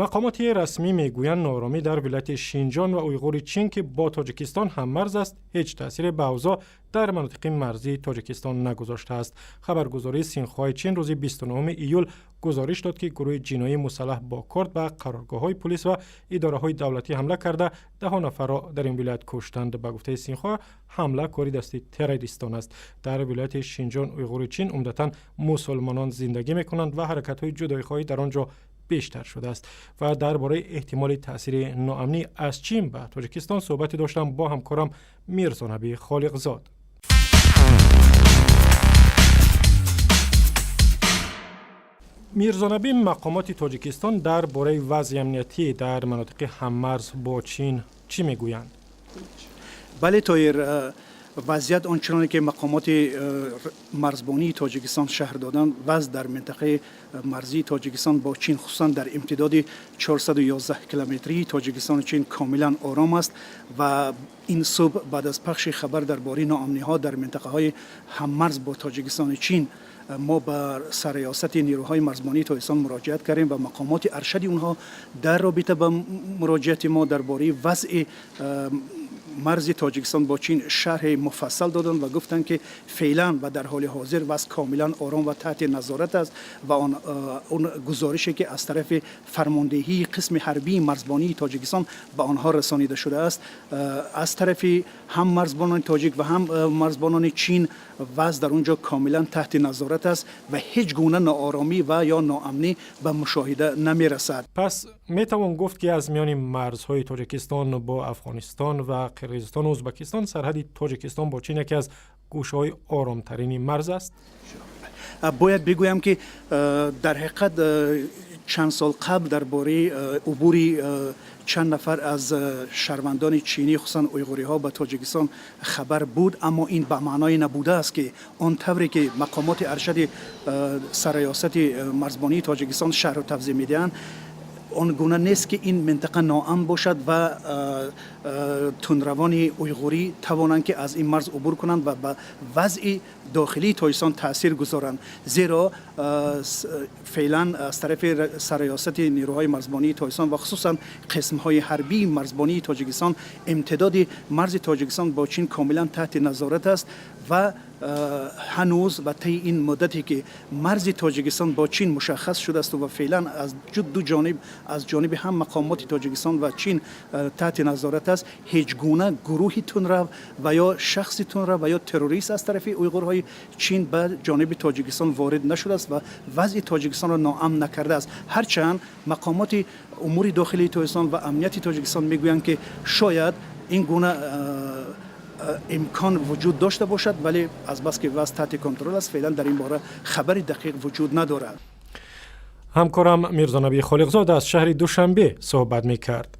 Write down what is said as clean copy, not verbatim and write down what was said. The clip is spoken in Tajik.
Мақомоти расмӣ мегӯянд, нооромӣ дар вилояти Шинҷон ва Уйғури Чин, ки бо Тоҷикистон ҳаммарз аст, ҳеҷ таъсире ба авзоъ дар манотиқи марзии Тоҷикистон нагузоштааст. Хабаргузории Синхуаи Чин рӯзи 29 июл гузориш дод, ки гурӯҳи ҷиноии мусаллаҳ бо корд ба қароргоҳҳои пулис ва идораҳои давлатӣ ҳамла карда, даҳо нафарро дар ин вилоят куштанд. Ба гуфтаи Синхуа, ҳамла кори дасти террористон аст. Дар вилояти Шинҷон Уйғури Чин умдатан мусулмонон зиндагӣ мекунанд ва ҳаракатҳои ҷудоихоҳӣ дар он ҷо бештар шудааст. Ва дар бораи эҳтимоли таъсири ноамнӣ аз Чин ба Тоҷикистон суҳбате доштам бо ҳамкорам Мирзонаби Холиқзод. Мирзонабӣ, мақомоти Тоҷикистон дар бораи вазъи амниятӣ дар манотиқи ҳаммарз бо Чин чӣ мегӯянд? Бале, Тоир, вазъият он чуноне ки мақомоти марзбонии Тоҷикистон шарҳ доданд, вазъ дар минтақаи марзии Тоҷикистон бо Чин, хусусан дар имтидоди 411 километрии Тоҷикистону Чин, комилан ором аст. Ва ин субҳ баъд аз пахши хабар дар бораи ноамниҳо дар минтақаҳои ҳаммарз бо Тоҷикистону Чин, мо ба сарриёсати нерӯҳои марзбонии Тоҷикистон муроҷиат кардем ва мақомоти аршади онҳо дар робита ба муроҷиати мо дар бораи вазъи марзи Тоҷикистон бо Чин шарҳи муфассал доданд ва гуфтанд, ки феълан ва дар ҳоли ҳозир вазъ комилан ором ва таҳти назорат аст ва он гузорише, ки аз тарафи фармондеҳии қисми ҳарбии марзбонии Тоҷикистон ба онҳо расонида шудааст, аз тарафи ҳам марзбонони тоҷик ва ҳам марзбонони Чин, вазъ дар он ҷо комилан таҳти назорат аст ва ҳеҷ гуна нооромӣ ва ё ноамнӣ ба мушоҳида намерасад. Пас метавон гуфт, ки аз миёни марзҳои Тоҷикистон бо Афғонистон ва Қирғизистону Ӯзбекистон сарҳади Тоҷикистон бо Чин яке аз гӯшаҳои оромтарини марз аст? Бояд бигӯям, ки дар ҳақиқат чанд сол қабл дар бораи убури чанд нафар аз шаҳрвандони чинӣ, хусусан уйғуриҳо, ба Тоҷикистон хабар буд, аммо ин ба маъное набудааст, ки он тавре ки мақомоти аршади сарриёсати марзбонии Тоҷикистон шарҳу тавзеҳ медиҳанд, он гуна нест, ки ин минтақа ноамн бошад ва тундравони уйғурӣ тавонанд, ки аз ин марз убур кунанд ва ба вазъи дохилии Тоҷикистон таъсир гузоранд, зеро феълан аз тарафи сарриёсати нерӯҳои марзбонии Тоҷикистон ва хусусан қисмҳои ҳарбии марзбонии Тоҷикистон имтидоди марзи Тоҷикистон бо Чин комилан таҳти назорат аст ва ҳанӯз ба таи ин муддате, ки марзи Тоҷикистон бо Чин мушаххас шудааст ва феълан аз ду ҷониб, аз ҷониби ҳам мақомоти Тоҷикистон ва Чин таҳти назорат аст, ҳеҷ гуна гурӯҳи тундрав ва ё шахси тундрав ва ё террорист аз тарафи уйғурҳои Чин ба ҷониби Тоҷикистон ворид нашудааст ва вазъи Тоҷикистонро ноамн накардааст. Ҳарчанд мақомоти умури дохилии Тоҷикистон ва амнияти Тоҷикистон мегӯянд, ки шояд ин гуна имкон вуҷуд дошта бошад, вале азбаски вазъ таҳти контрол аст, феълан дар ин бора хабари дақиқ вуҷуд надорад. Ҳамкорам Мирзонаби Холиқзод аз шаҳри Душанбе суҳбат мекард.